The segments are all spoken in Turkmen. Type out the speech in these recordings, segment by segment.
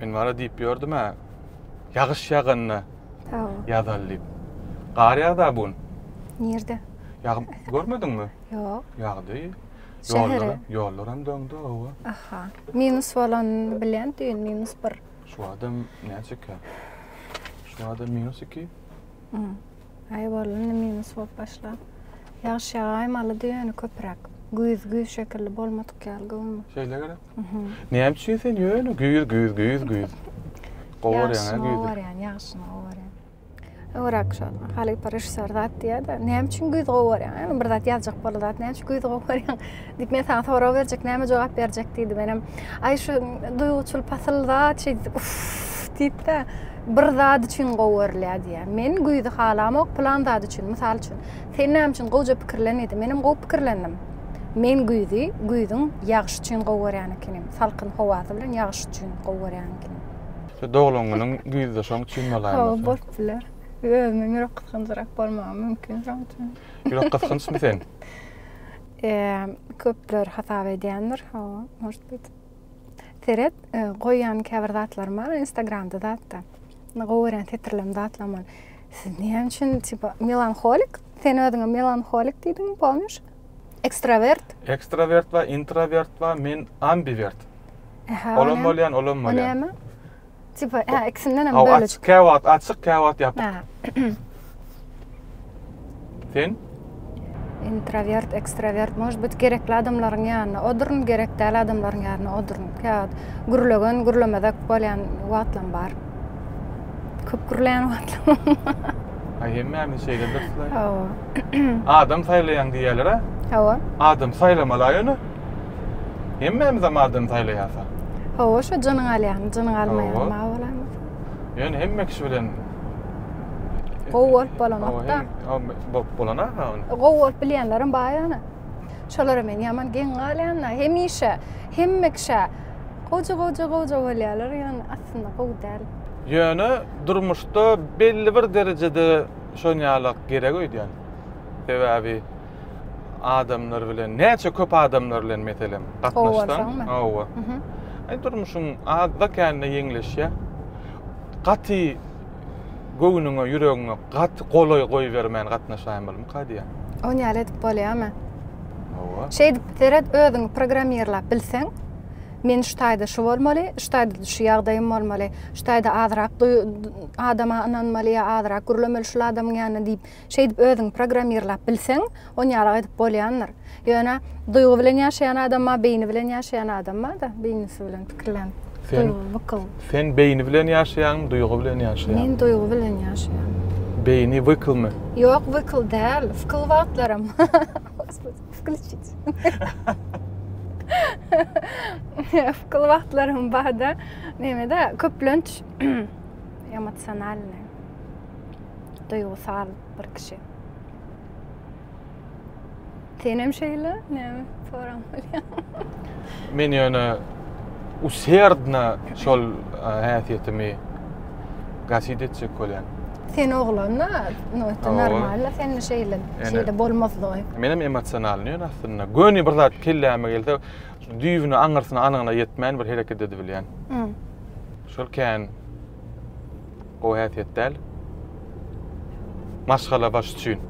Men bara diýip ýördüm-ä. Ýagyş ýaganda ýazaly diýip. Gar ýagda bu gün. Nirde? Ýag görmediňmi? Ýok. Ýagdy. Ýollar, ýollaram doňdy, hawa. Aha. Minus bolanyny bilýän düýn minus 1. Şu adam näçekä? Şu adam minus 2. Aý boldy indi minus bolup başlap. Ýagyş ýagaýmalydy ýöne köpräk. Güýz güýz şekilli bolmadyk ýaly göwnüme. Şeýle gerek. Näme üçin sen ýöne güýz güýz güýz güýz. Gowy görýäň güýzi. Gowy görýän, ýagyşyny gowy görýän. Öwrak şol halypa režissýor zat diýýär-de, näme üçin güýz gowy görýäň? Ýöne bir zat ýazjak boldy zat, näme üçin güýzi gowy görýäň? diýip men saňa sorag berjek, näme jogap berjek diýdi. Menem aý şu duýguçyl pasyl zat şeý diýip uff diýip-de bir zat üçin gowy görülýär diýýär. Men güýzi halamok pylan zat üçin. Mysal üçin, sen näme üçin gowja pikirlen diýdi. Menem gowy pikirlendim. Men güýzi güýzüň ýagşy üçin gowy görýän ekenim. Salkyn howasy bilen ýagşy üçin gowy görýän ekenim. Şu doglan günüň güýzde şoň üçin bolaýmasa. Hawa bolup biler. Özümem ýürek gysgynjyrak bolmagym mümkin şoň üçin. Ýürek gysgynçmy sen? Köpler hasap edýändir. Hawa, может быть. Seret, goýýan käbir zatlarym bar Instagramda zatda. Gowy görýän setirlerim zatlarym bar. Siz näme üçin tipa melanholik? Sen özüňe melanholik diýdiňmi, pomniş? Ekstrawert? Ekstrawert bar, intrawert bar, men ambivert. Olam bolýan, olam bolýan. O näme? Tipa, hä, ikisinden hem bölejik. Açyk, käwagt açyk, käwagt ýapyk. Sen? Introvert, ekstrovert, может быть, gerekli adamlaryň ýanynda oduryn, gerek däl adamlaryň ýanynda oduryn. Käwagt gürlegen, gürlemezek bolýan wagtlam bar. Köp gürleýän wagtlam. Aý hemmämiz şeýlediris-le. Hawa. Adam saýlaýaň diýýärler-ä. Hawa. Adam saýlamaly-a ýöne. Hemmämizem adam saýlaýas-a. Hawa, şo jynyň alýany, jynyň almaýany bar bolaýmasa. Ýöne hemme kişi bilen gowy bolup bolanok-da. Bolup bolanok-a ony. Gowy bolup bilýänlerem bar ýöne. Şolara men ýaman geň galýan-da. Hemişe hemme kişä gowja-gowja gowja bolýarlar, ýöne aslynda gowy däl. Ýöne durmuşda belli bir derejede şonýalak gerek öýdýän. Sebäbi adamlar bilen, näçe köp adamlar bilen meselem gatnaşsaň, hawa. Aý durmuşyň azda-kände ýeňleşýär. Gaty göwnüňe, ýüregiňe gaty golaý goýbermän gatnaşaýmalymyka diýýän. Ony ýaly edip bolýarmy? Hawa. Şeýdip seret özüňi programmirläp bilseň, men şu taýda şu bolmaly, şu taýda şu ýagdaýym bolmaly, şu taýda azrak adama ynanmaly ýa azrak gürlemeli şul adamyň ýanynda diýip Şeýdip özüňi programmirläp bilseň, onýarak edip bolýandyr. Ýöne duýgy bilen ýaşaýan adam bar, beýni bilen ýaşaýan adam bar-da, beýnisi bilen pikirlenip. Sen, Duýgy, wykyl. Sen beýni bilen ýaşaýaňmy, duýgy bilen ýaşaýaňmy? Men duýgy bilen ýaşaýan. Beýni wykylmy? Ýok, wykyl däl, wkyl wagtlaram. Gospodi, wklçit. Wkyl wagtlarym bar-da, neme-de, köplenç emosionalnyý. Duýgusal bir kişi. Senem şeýle, näme soran bolýaň? Men ýöne userdno şol häsiýetimi gasit etjek bolýan. Sen oglan-da, no это normalno sende şeýle, şeýle bolmazlygy. Menem emosionalnyý ýöne aslynda. Göni bir zat kelläme gelse, düýbüne, aňyrsyna, anygyna ýetmän bir hereket edibilýän. Şol kän Gowy häsiýet däl. Maşgala baş üçin.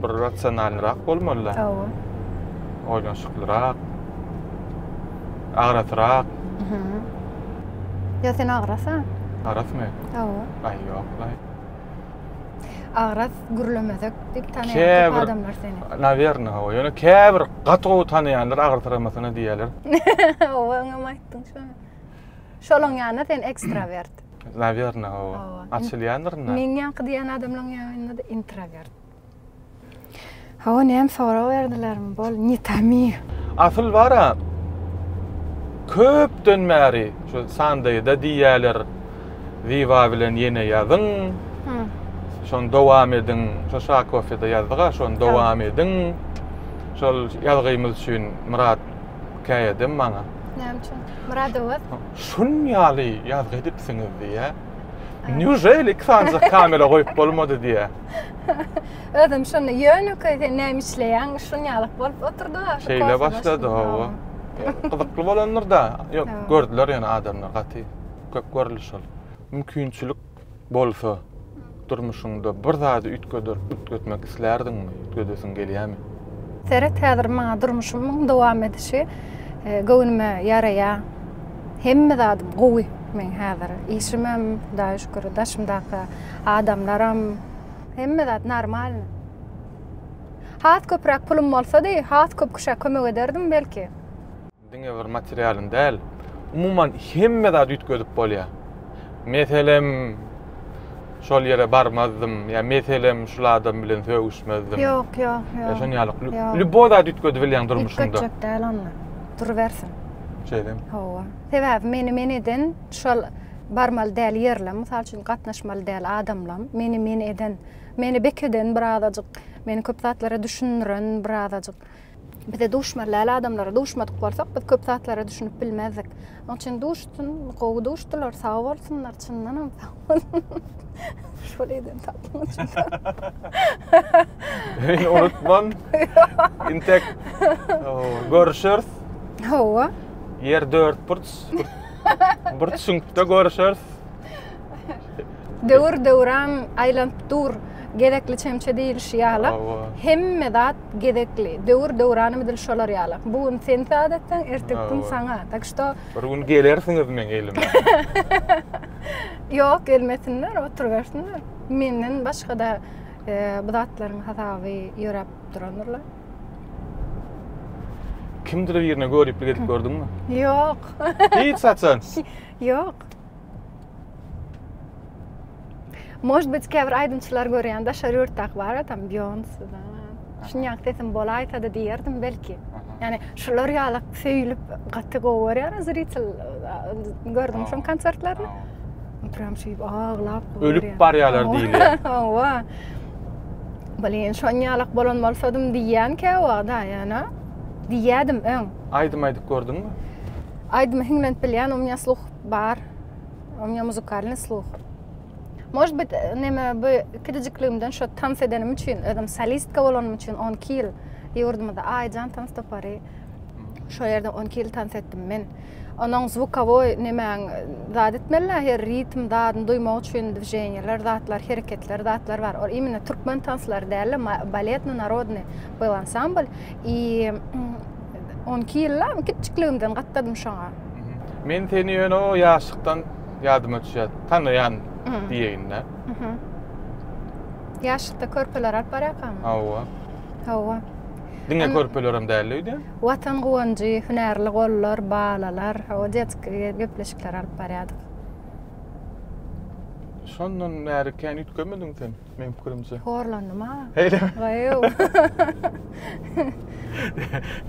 Bir rasionalnyrak bolmaly-da. Hawa. Oýlanyşyklyrak. Agrasrak. Ýa sen agras-a? Agrasmy? Hawa. Aý, ýok-laý. Agras, gürlemezek diýip tanaýan köp adamlar seni. Nawerno, hawa. Ýöne käbir gaty gowy tanaýanlar agrasyramasyna diýýärler. Hawa, öňem aýtdyň şony. Şolaň ýanynda sen ekstrawert. Nawerno, hawa. Açylýandyr indi. Meň ýaňky diýen adamlaň ýanynda-da introwert. Hawa, näme sorag berdilermi? Bol, ne tomi. Asyl bar-a, köpden bäri şu Sandaýda diýýäler, Ziba bilen ýene ýazyň. Şony dowam ediň. Şo Şa kofede ýazdyk-a, şony dowam ediň. Şol ýazgymyz üçin Myrat Käýedem maňa. Näme üçin? Myrat Öwez. Şun ýaly ýazgy edipsiňiz diýýä. Nýuželi iki sanyjak kamera goýup bolmady diýýä. Özem şonda ýönekeý sen näme işleýäň şun ýalyk bolup oturdy. Şeýle başlady hawa. Gyzykly bolandyr-da. Ýok, gördüler ýöne adamlar gaty köp görüldi şol. Mümkinçilik bolsa durmuşyňda bir zady üýtgeder, üýtgetmek islärdiňmi? Üýtgedesiň gelýärmi? Seret häzir maňa durmuşymyň dowam edişi e, göwnüme ýaraýar. Hemme zadym gowy meň häzir. Işimem, Hudaýa şükür, daşymdaky adamlaram hemme zat normalny. Has köpräk pulum bolsady, has köp kişä kömek ederdim belki. Diňe bir materialyny däl, umuman hemme zady üýtgedip bolýar. Meselem, şol ýere barmazdym, ýa meselem, şul adam bilen sögüşmezdim. Ýok, ýok, ýok. Ýa şon ýaly lýuboý zady üýtgedip bilýäň durmuşyňda. Üýtgetjek däl onda. Durubersin. Şeýlemi? Hawa. Sebäbi meni men eden şol barmaly däl ýerlem, mysal üçin gatnaşmaly däl adamlam, meni men eden, meni bekeden birazajyk, meni köp zatlara düşündiren birazajyk. Bize duşmaly däl adamlara duşmadyk bolsak, biz köp zatlara düşünip bilmezdik. Onuň üçin duşsun, gowy duşdular, sag bolsunlar, çyndanam sag bolsun. Şol eden tapyň üçin. Men unutman. Intek görüşeris. Hawa. Ýer dört burç. Bir çüňkde görüşeris. Döwür döwran aýlanyp dur. Gezekli çemçe diýilişi ýaly. Hemme zat gezekli. Döwür döwranam edil şolar ýaly. Bu gün sen zat etseň, erteki gün saňa. Tak şto Bir gün gelersiňiz meň elime. Ýok, gelmesinler, oturybersinler. Menden başga-da e, bu zatlaryň hasaby ýöräp durandyrlar. Kimdir birine göriplik edip gördüňmi? Ýok. Hiç haçan. Ýok. Может быть, käbir aýdymçylar görýän daşary ýurtdaky bar tam Beyoncé. Şunýak sesim bolaýsa-da diýerdim belki. Ýani şular ýaly söýülip gaty gowy görýär zritel gördüm şoň konsertlerini. Prям şeýdip aglap ölüp barýarlar diýilýär. Hawa. Blin, şonýalak bolan bolsadym diýýän käwagda ýöne. Diýýädim öň. Aýdym aýdyp gördüňmi? Aýdymy hiňlenip bilýän, u menya sluh bar. U menya muzykalnyý sluh. Может быть, neme bu kiçijikligimden şo tans edenim üçin, özüm solistka bolanym üçin 12 ýyl ýurdumyzda Aýjan tans topary şo ýerde 12 ýyl tans etdim men. Onuň zvukowoý nemäň zat etmeli her ritm zadyny duýmak üçin dwiženiýeler, zatlar, hereketler, zatlar bar. Ol imенно türkmen tanslary däl-de, baletny, narodny byl ansambl. I 12 ýyllap kiçjikligimden gatnadym şoňa. Men seni ýöne o ýaşlykdan ýadyma düşýär, tanaýan diýeýin-dä. Ýaşlykda körpeleri alyp barýarkamy? Hawa. Hawa. Diňe körpelerem däldi öýdýän. Watan guwanjy, hünärli gollar, balalar, hawa detskiý gepleşikleri alyp barýardyk. Şondan bäri kän üýtgemediň sen, meň pikirimçe. Horlandym-a. Eýlemi? Gaýyw.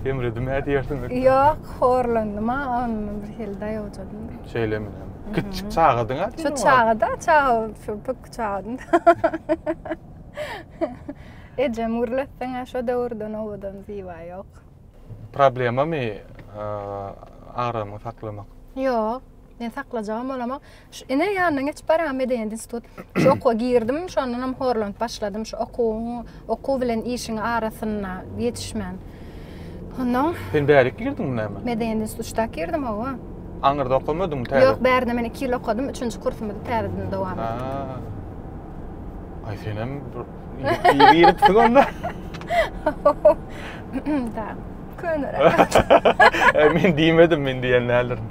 Semredim-ä diýersiň. Ýok, horlandym-a, ondan bir hili daýawjadym. Şeýlemi? Kiçjik çagadyň-a sen o wagt. Şo çagada, çaga, şo pökgi çagadym. Ejem gürletseň-ä şo döwürden owadan Zyba ýok. Problemamy agramyňy saklamak? Ýok. Men saklajagam bolamok. Şu ine ýanyndan geçip barýan medeniýet institut. Şu okuwa girdim, şondanam horlanyp başladym. Şu okuwyň, okuw bilen işiň arasynda ýetişmän. Ondan Sen bärik girdiňmi näme? Medeniýet institutda girdim, hawa. Aňyrda okamadyňmy täze? Ýok, bärde men 2 ýyl okadym, üçünji kursumyzy täzeden dowam etdim. Aý senem bir giripsiň onda. Da. Köneräk. Men diýmedim, men diýen däldirin.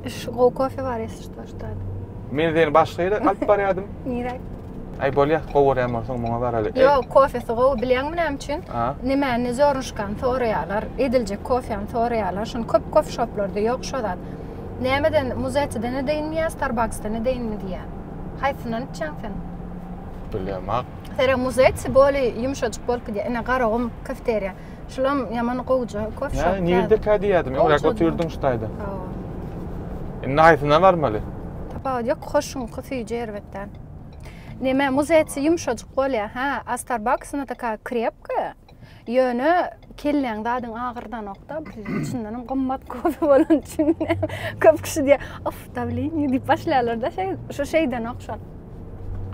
Şu gowy kofe bar, если что, что. Men seni başga ýere alyp barýardym. Nirä? Aý bolýar, gowy görýän bolsaň muňa baraly. Ýok, kofesi gowy, bilýäňmi näme üçin? Nemäni zornuşkany soraýarlar, ediljek kofäni soraýarlar. Şony köp kofe şoplarda ýok şo zat. Nämeden, Muzetiden edeýinmi ýa Starbucksdan edeýinmi diýýär. Haýsyndan içýäň sen? Bilemok. Sere Muzetti boli ýumşajyk bolup gidýär. Ine Garagum kafeteriýa. Şulam ýaman gowja kofe şop. Nä, nirdekä diýýärdim. Öňräk otyrdyň şu taýda. Hawa. Indi haýsyna barmaly? Tapawudy ýok, hoşuňky süýji erbet däl. Neme, Muzetti ýumşajyk bolýar, hä, a Starbucks ona taka krepkaýa. Ýöne kelläň zadyň agyrdanokda, içindenem gymmat kofe bolany üçin köp kişi diýýär, of, dawleniýe diýip başlaýarlar-da, şeý, şu şeýdenok şol.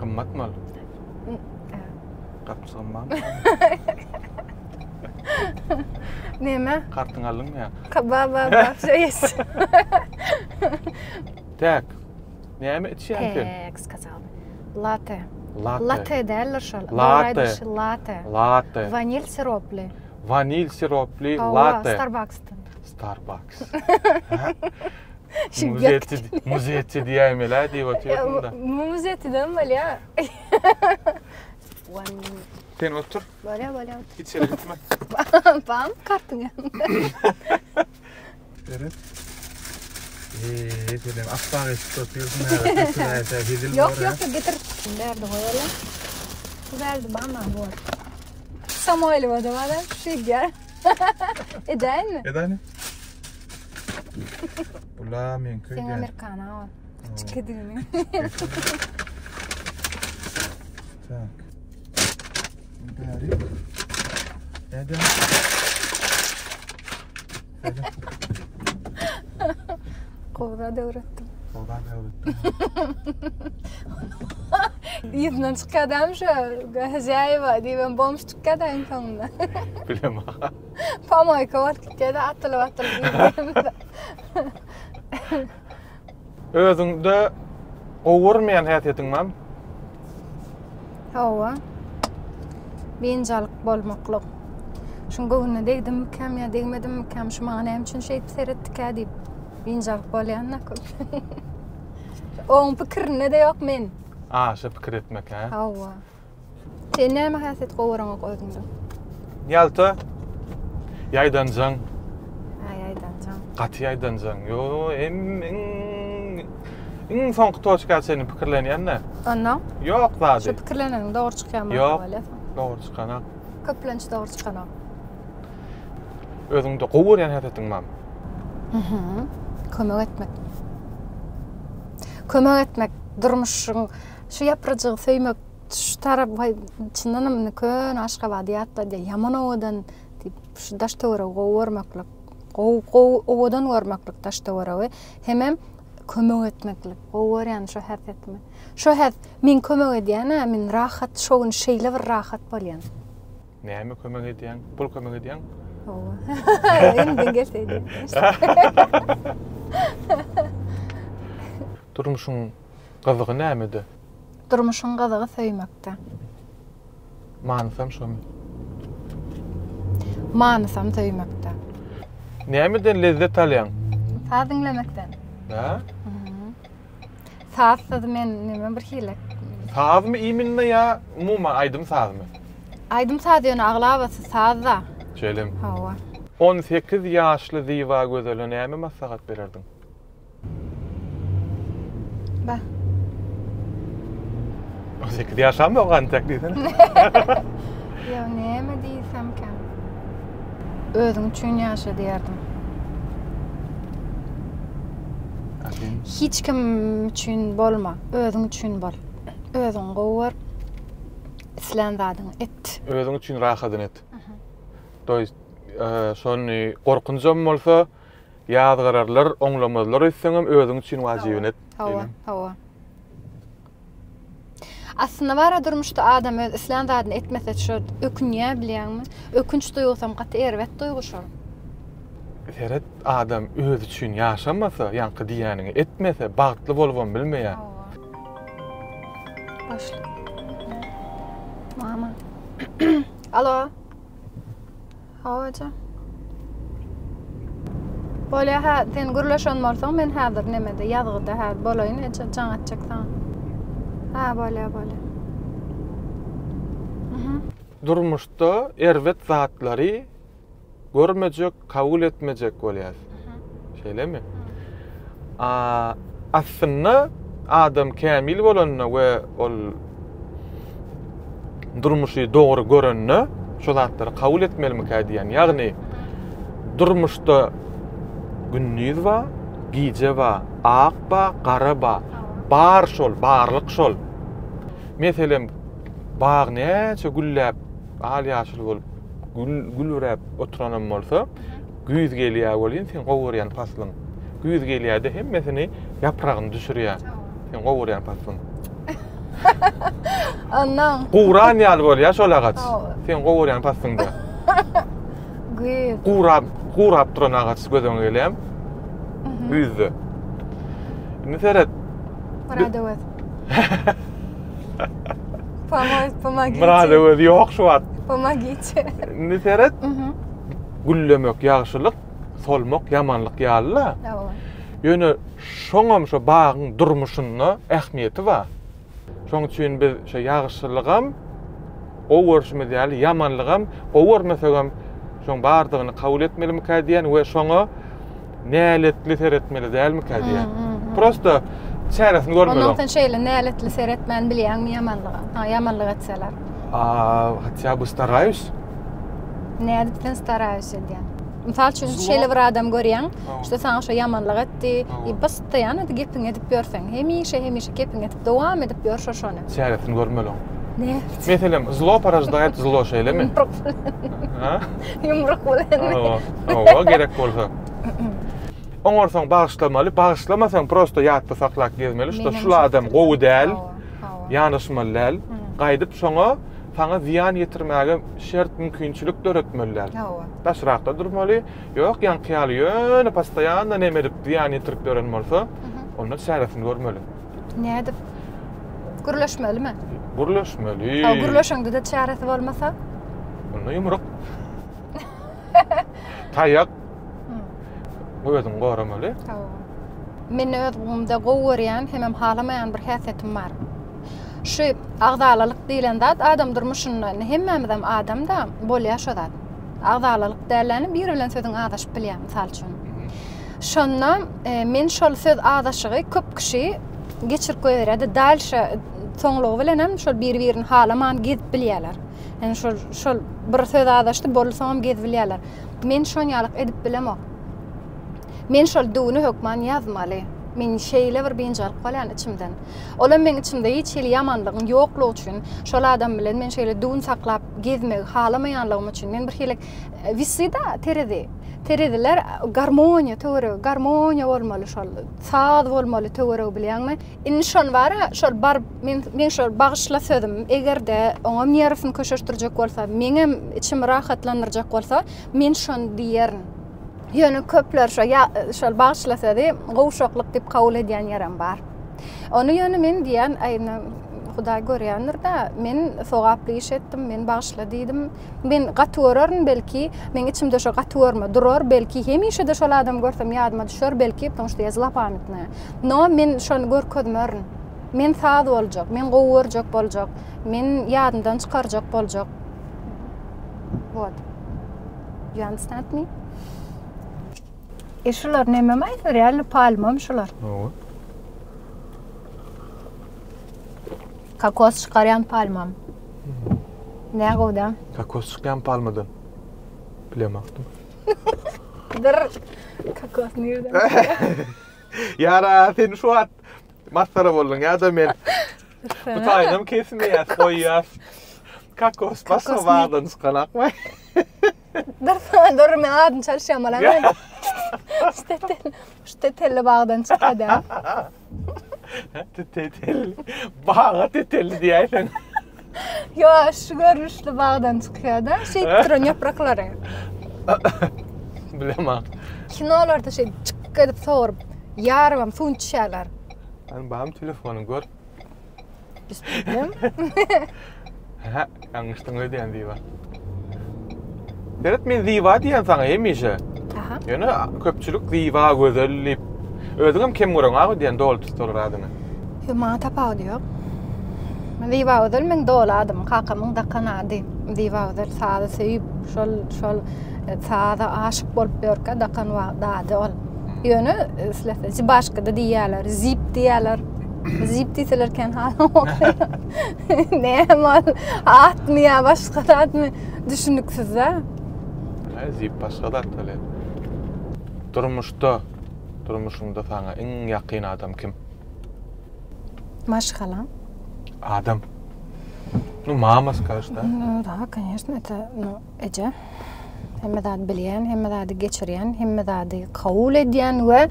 Gymmatmy ol? Gapjygym barmy? Neme? Kartyňy aldyňmy ýa? Ba ba ba, wsё есть. Tak. Näme içýäň sen? Tak, skazal. Latte. Latte. Latte däldir şol. Latte. Latte. Latte. Wanil siroply. Wanil siroply latte. Starbucks'dan. Starbucks. Muzetti, muzetti diýäýmeli-ä diýip otyrdyň-da. Muzettiden bolýar. Sen otur. Bolýar, bolýar. Hiç ýere gitme. Bam, kartyň ýanynda. Seret. Eee, senem appak eşikde otyrsyň häzir. Hezil Ýok, ýok, getir. Bärde goýaly. Bärde bana bor. Samoýlowa-da bar, şeýdýär. Edäýinmi? Edäýin. Bula meňki. Seň amerikana ol. Kiçik kedigini. Tak. Bäri. Näde? Gowy öwretdim. Gowy öwretdim. Yzyndan çykýadam şu Hezäýewa diýibem bomž çykýada iň soňunda. Bilemok. Pomoýka bolup gitýär-de atylyp atylyp. Özüňde gowy görmeýän häsiýetiň barmy? Hawa. Biynjalyk bolmaklyk. Şuň göwnüne degdimmikäm ýa degmedimmikäm, şu maňa näme üçin şeýdip seretdikä diýip biynjalyk bolýan-da köp. Oň pikirinde-de ýok men. Aşa pikir etmek, hä? Hawa. Sen näme häsiýet gowy göreňok özüňde? Ýalta. Ýaýdanjaň. Ha, ýaýdanjaň. Gaty ýaýdanjaň. Ýo, em iň iň soňky toçka çenli pikirlenýän-de. Onda? Ýok zady. Şu pikirleneniň dogry çykýanmy? Ýok. Dogry çykanak. Köplenç dogry çykanok. Özüňde gowy görýän häsiýetiň barmy? Mhm. Kömek etmek. Kömek etmek, durmuşyň şu ýaprajygy söýmek, şu tarap waý çyndanam indi köne Aşgabady ýatladýar. Ýaman owadan diýip, şu daş-töweregi gowy görmeklik, gowy gowy owadan görmeklik daş-töweregi hemem kömek etmeklik. Gowy görýän şu häsiýetimi. Şo häs men kömek edýän-ä, men rahat, şo gün şeýle bir rahat bolýan. Näme kömek edýäň? Pul kömek edýäň? Hawa. Elimden gelse edýän. Durmuşyň gyzygy nämede? Durmuşyň gyzygy söýmekde. Manysam şomy? Manysam söýmekde. Nämeden lezzet alýaň? Saz diňlemekden. Hä? Sazsyz men neme bir hili. Sazmy iminne ýa umuman aýdym sazmy? Aýdym saz ýöne aglabasy sazda. Şeýlemi? Hawa. 18 ýaşly Zyba Gözele näme maslahat bererdiň? Ba. 18 ýaşamok antek diýsene. Ýok näme diýsemkäm. Özüň üçin ýaşa diýerdim. Hiç kim üçin bolma, özüň üçin bol. Özüňi gowy gör. Islän zadyňy et. Özüň üçin rahadyny et. To ýest, şony gorkunjam bolsa, ýazgararlar, oňlamazlar öýtseňem özüň üçin wajybyny et. Hawa, hawa. Aslynda bara durmuşda adam öz islän zadyny etmese şo ökünýär bilýäňmi? Ökünç duýgusam gaty erbet duýgy şol. Seret adam özi üçin ýaşamasa, ýaňky diýýäniňi etmese bagtly bolubam bilmeýär. Başla. Mama. Alo. Hawa eje. Bolýa hä sen gürleşen bolsaň men häzir nemede ýazgyda hä bolaýyn eje jaň etjek saňa. Hä bolýa bolýa. Mhm. Durmuşda erbet zatlary görmejek, kabul etmejek bolýas. Şeýlemi? A aslynda adam kämil bolanda we ol durmuşy dogry görende şu zatlary kabul etmelimikä diýen. Ýagny durmuşda gündiz bar, gije bar, ak bar, gara bar. Bar şol, barlyk şol. Meselem, bag näçe gülläp, al-ýaşyl bolup, gül gülüräp oturanam bolsa, Güýz gelýär welin seň gowy görýän paslyň. Güýz gelýär-de hemmesini ýapragyny düşürýär. Seň gowy görýän paslyň. Ondan. Guran ýaly bolýar şol agaç. Seň gowy görýän paslyňda. Güýz. Gurap, gurap duran agaç göz öňüne gelýär. Güýzde. Indi seret. Myradöwez. Pomoz, pomogite. Myradöwez ýok şu wagt. Pomogite. Indi seret. Güllemek ýagşylyk, solmak ýamanlyk ýaly-la. Hawa. Ýöne şoňam şo bagyň durmuşynda ähmiýeti bar. Şoň üçin biz şo ýagşylygam gowy görşümiz ýaly, ýamanlygam gowy görmesegem şoň bardygyny kabul etmelimikä diýen we şoňa näletli seretmeli dälmikä diýen. Prosta çäresini görmeli. Ondan sen şeýle näletli seretmän bilýäňmi ýamanlyga? Ha, ýamanlyk etseler. A, hatya bu starаюсь. Nädip sen starаюсь edýäň? Mysal üçin şeýle bir adam görýäň, işte saňa şo ýamanlyk etdi, i postoýanno gepiňi edip ýörseň, hemişe hemişe gepiňi edip dowam edip ýör şo şony. Çäresini görmeli oň. Ne? Meselem, zlo porождает zlo şeýlemi? Ýumruk bilen. Ha? Ýumruk bilen. Hawa, hawa, gerek bolsa. Oňarsaň bagyşlamaly, bagyşlamasaň prosto ýatda saklap gezmeli, şo şul adam gowy däl, ýanaşmaly däl. Gaýdyp şoňa saňa zyýan ýetirmäge şert mümkinçilik döretmeli däl. Hawa. Daşrakda durmaly. Ýok, ýaňky ýaly ýöne postoýanno neme edip zyýan ýetirip ýören bolsa, onda çäresini görmeli. Nädip? Gürleşmelimi? Gürleşmeli. Hawa, gürleşeňde-de çäresi bolmasa? Onda ýumruk. Taýak. Özüňi goramaly. Hawa. Men özümde gowy görýän hemem halamaýan bir häsiýetim bar. Şu agzalalyk diýlen zat adam durmuşynda indi hemmämizem adam-da bolýar şo zat. Agzalalyk dälläni biri bilen sözüň azaşyp bilýär mysal üçin. Şonda e, men şol söz azaşygy köp kişi geçirip goýberýär-de dalşa soňlugy bilenem şol biri-birini halaman gezip bilýärler. Yani şol şol bir söz azaşdy boldy soňam gezip bilýärler. Men şonýalyk edip bilemok. Men şol düwüni hökman ýazmaly. Men şeýle bir biynjalyk bolýan içimden. Olam meň içimde hiç hili ýamanlygyň ýoklugy üçin, şol adam bilen men şeýle düwün saklap gezmegi halamaýanlygym üçin, men bir hili wisi-da terezi. Tereziler garmoniýa töweregi, garmoniýa bolmaly şol, saz bolmaly töweregi bilýäňmi? Indi şony bar-a, şol baryp men meň şol bagyşla sözüm, eger-de oňam nerwsini köşeşdirjek bolsa, meňem içimi rahatlandyrjak bolsa, men şony diýerin. Ýöne köpler şo ýa şol bagyşla sözi gowşaklyk diýip kabul edýän ýerem bar. Ony ýöne men diýýän, aý indi Hudaý görýändir-dä, men sogaply iş etdim, men bagyşla diýdim. Men gaty görerin belki, meň içimde şo gaty görme durar belki, hemişe-de şol adamy görsem ýadyma düşer belki, потому что я zlopamytnaýa. No men şony görkezmerin. Men saz boljak, men gowy görjek boljak, men ýadymdan çykarjak boljak. Вот. You understand me? E şular neme maýsa, realno palmam şular. Hawa. Kokos çykarýan palmam. Ne gowda? Kokos çykýan palmadan. Bilemokdym. Dur. Kokos nirden? Ýara, sen şu wagt masgara bolduň ýa-da men. Bu taýynam kesmeýäs, goýýas. Kokos başga bagdan çykanakmy? Dur, dur, men adyny çalyşýan bolan. Şu şu tetelli bagdan çykady. Tetelli. Baga tetelli diýäýseň. Ýo, şu görnüşli bagdan çykýar-da, şeýdip duran ýapraklary. Bilemok. Kinolarda şeýdip çyk edip soguryp, ýarybam suwuny içýärler. Hany barmy telefonyň gör. Üstünden. Hä, ýalňyşdyň öýdýän Ziba. Seret men Ziba diýen saňa hemişe. Aha. Ýöne köpçülik Ziba gözel diýip. Özüňem kem göreň-a öýdýän doly tutsalar adyňy. Ýok, maňa tapawudy ýok. Ziba Gözel meň doly adym, kakamyň dakan ady. Ziba Gözel sazy söýüp, şol şol e, saza aşyk bolup ýörkä dakan ady ol. Ýöne islese Zibaşka-da diýýärler, Zip diýýärler. Zip diýseler kän halamok. Näme ol? Atmy ýa başga zatmy? Düşüniksiz-dä. Hä, Zip başga zat bolýar. Durmuşda, durmuşyňda saňa iň ýakyn adam kim? Maşgalam. Adam. Nu, mama skažeš, da? Nu, da, конечно, это, nu, eje. Hemme zady bilýän, hemme zady geçirýän, hemme zady kabul edýän we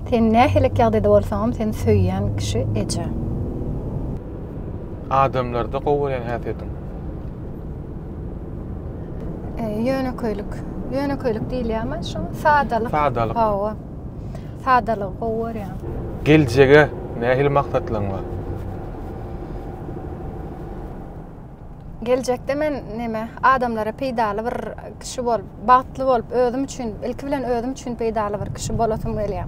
sen nähili ýagdaýda bolsaňam seni söýýän kişi eje. Adamlarda gowy görýän häsiýetiň? E, ýönekeýlik. Ýönekeýlik diýilýärmi şoňa? Sadalyk. Sadalyk. Hawa. Sadalygy gowy görýän. Geljege nähili maksatlaryň bar? Geljekde men neme, adamlara peýdaly bir kişi bolup, bagtly bolup, özüm üçin, ilki bilen özüm üçin peýdaly bir kişi bolasym gelýär.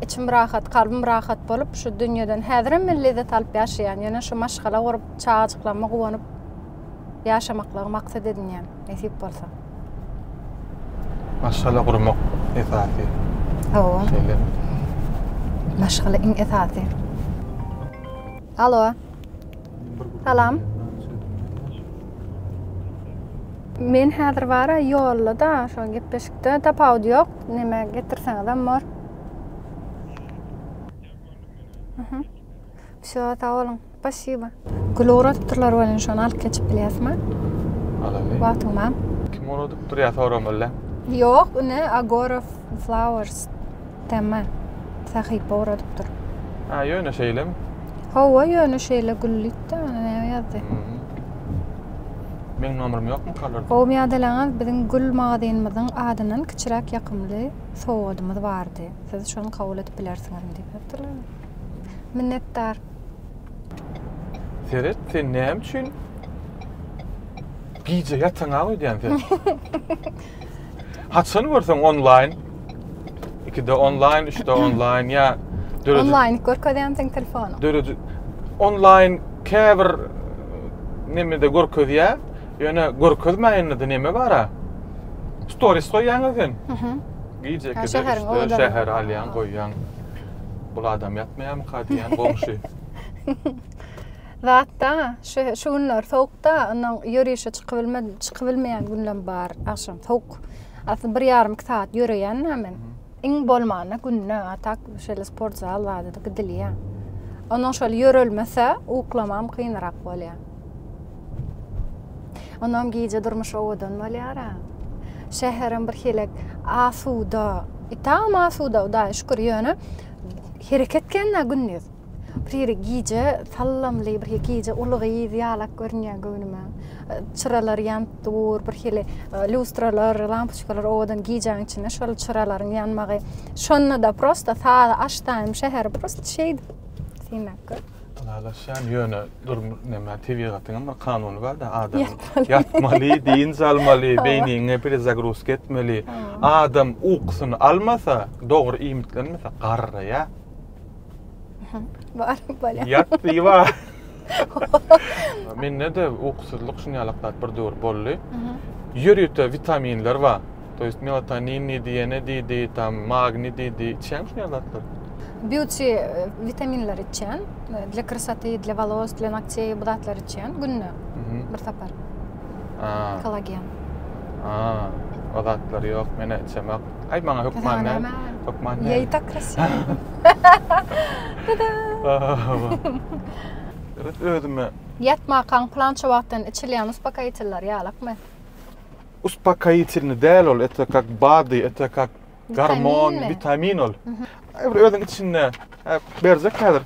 Içim rahat, kalbym rahat bolup, şu dünýeden häzirem men lezzet alyp ýaşaýan, ýöne şu maşgala gurup, çagajyklaryma guwanyp ýaşamaklygy maksat edinýän, nesip bolsa. Maşgala gurmak esasy. Hawa. Şeýlemi? Maşgala iň esasy. Alo. Salam. Men häzir bara ýolda-da, şo gepleşikde tapawudy ýok. Neme getirseňizem bor. Wsýo, sag boluň. Spasibo. Gül ugradypdyrlar welin şony alyp geçip bilýäsmi? Alaly. Wagtyň bar. Kim ugradypdyr ýa soramaly? Ýok, ine Agora Flowers tema sahypa ugradypdyr. Ha, ýöne şeýlemi? Hawa, ýöne şeýle gül diýdi-de, ýöne näme ýazdy? Meň nomerim ýokmy kalarda? Gowy ýadalaňyz, biziň gül magazynymyzyň adyndan kiçiräk ýakymly sowgadymyz bardy. Siz şony kabul edip bilersiňizmi diýip ýazypdyrlar. Minnetdar. Seret, sen näme üçin gije ýataňa öýdýän sen? Haçan görseň onlaýn? Ikide onlaýn, üçde onlaýn ýa döredi. Onlaýn görkezýän seň telefonyň. Döredi. Onlaýn käbir nemede görkezýär, ýöne görkezmäýende neme bara? Stories goýýaň sen. Mhm. Gije ikide, üçde şäher alýaň, goýýaň. Bul adam ýatmaýarmyka diýýän goňşy. Zatda, şu şu günler sowukda, ondan ýörişe çykybilmedim, çykybilmeýän günlem bar. Agşam sowuk. Aslynda bir ýarym iki sagat ýöreýän men. Iň bolmanda günde, a tak şeýle sport zal barada gidilýär. Ondan şol ýörelmese, uklamam kynrak bolýar. Onam gije durmuş owadan bolýar-a. Şäherem bir helek asuda. Itam asuda, Hudaýa şükür, ýöne hereket kän-dä gündiz. Bir ýeri gije sallamly, bir gije uly gyz ýalak görünýär göwnüme. Çyralar ýanyp dur, bir hili lýustralar, lampoçkalar owadan gijäň içinde şol çyralaryň ýanmagy. Şonda-da prosta saz açdaýym şäheri prosta şeýdip synlap gör. Ylalaşýan ýöne durmuş näme tebigatyň hem bir kanuny bar-da adam ýatmaly, dynç almaly, beýniňe perezagruzka etmeli. Adam ukusyny almasa, dogry iýmitlenmese garraýar. Bar, bolýar. Ýat diýip. Mende-de ukusyzlyk şuny ýalak zat bir döwür boldy. Ýörite witaminler bar. To ýest melatonin diýdi, ýene diýdi, tam magniý diýdi. Içýäňmi şuny ýaly zatlary? Beauty witaminleri içýän. Dla krasoty, dla wolos, dla nogteý bu zatlary içýän günde bir sapar. Kollagen. A, o zatlar ýok, men içemok. Aý maňa hökman däl. Hökman däl. Ýa i tak krasiwo. Tada. Evet özüme. Ýatmakaň plança wagtdan içilýän uspokoýitiller ýalakmy? Uspokoýitelny däl ol, это как bady, это как gormon, witamin ol. Bir özüň içinde berjek häzir.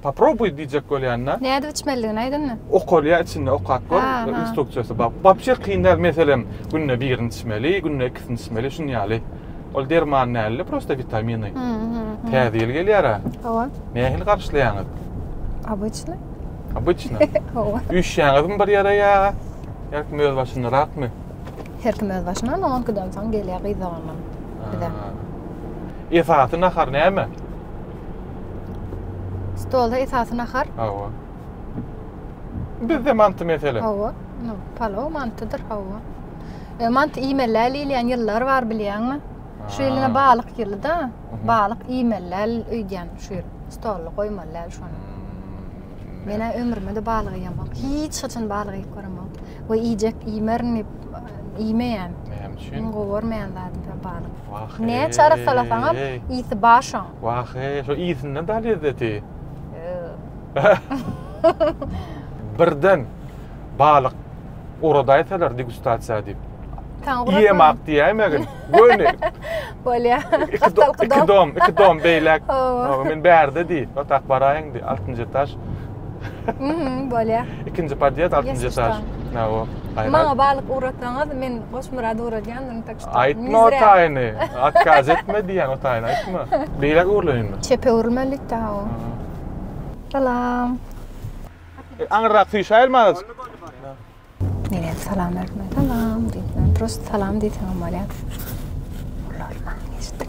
Poprobuý diýjek bolýan-da. Nädip içmelidigini aýdynda. Okalýar içinde okap gör, instruksiýasy bar. Wapşe kyn däl, meselem, günde birini içmeli, günde ikisini içmeli, şuny ýaly. Ol derman däl-de, prosta witaminy. Täze ýyl gelýär-ä. Hawa. Nähili garşylaýaňyz? Obyçny. Obyçny. Hawa. Üýşýäňizmi bir ýere ýa her kim öz başynarakmy? Her kim öz başyna, on onkydan soň gelýär gyz doganlarym bize. Esasy nahar näme? Stolda esasy nahar? Hawa. Bizde manty meselem. Hawa. No, palaw mantydyr, hawa. E, manty iýmeli däl diýilýän ýyllar bar bilýäňmi? Şu ýyl ine balyk ýyly-da. Balyk iýmeli däl öýdýän şu ýyl. Stolda goýmaly däl şony. Men-ä ömrüme-de balyk iýemok. Hiç haçan balyk iýip göremok. We iýjek iýmerin diýip iýmeýän. Näme üçin? Iň gowy görmeýän zadym şo balyk. Wah. Näçe arassalasaňam ysy bar şoň. Wah, şo ysyndan da lezzeti. Birden balyk ugradaýsalar degustasiýa diýip. Iýemak diýäýmegin. Göni. Bolýa. Iki dom, iki dom beýläk. Men bärde diý. Otak baraýyň diý. Altynjy etaž. Mhm, bolýa. Ikinji podýezd, altynjy etaž. Hawa. Maňa balyk ugratsaňyz, men Goçmyrady ugradýandyryn, tak şto. Aýtma o taýyny. Otkaz etme diýýän, o taýyny aýtma. Beýläk öwrüleýinmi? Çepe öwrülmeli diýdi o. Salam. Aňyrrak süýşäýelmi azajyk? Neden salam berme? Salam diýip, prosta salam diýseňem bolýar. Ulalman geçdi.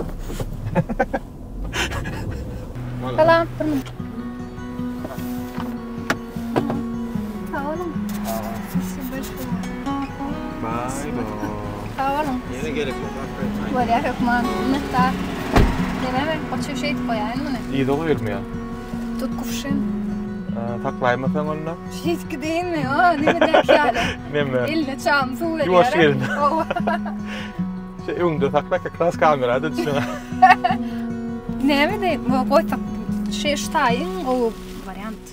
Salam, bir minut. Sag boluň. Bye bye. Sag boluň. Ýene gerek bolsa Bolýar hökman. Minnetdar. Neme men goçy şeýdip goýaýyn muny. Yza goýulmaýar. Tut kufşin. Saklaýmasaň onda? Şeýdip gideýinmi? O, nemedäki ýaly. Neme? Eline çam suw berýär. Ýuwaş gelin. Şe öňde sakla, как раз kamerada düşüň. Näme diýip, goýsak, şe şu taýy iň gowy wariant.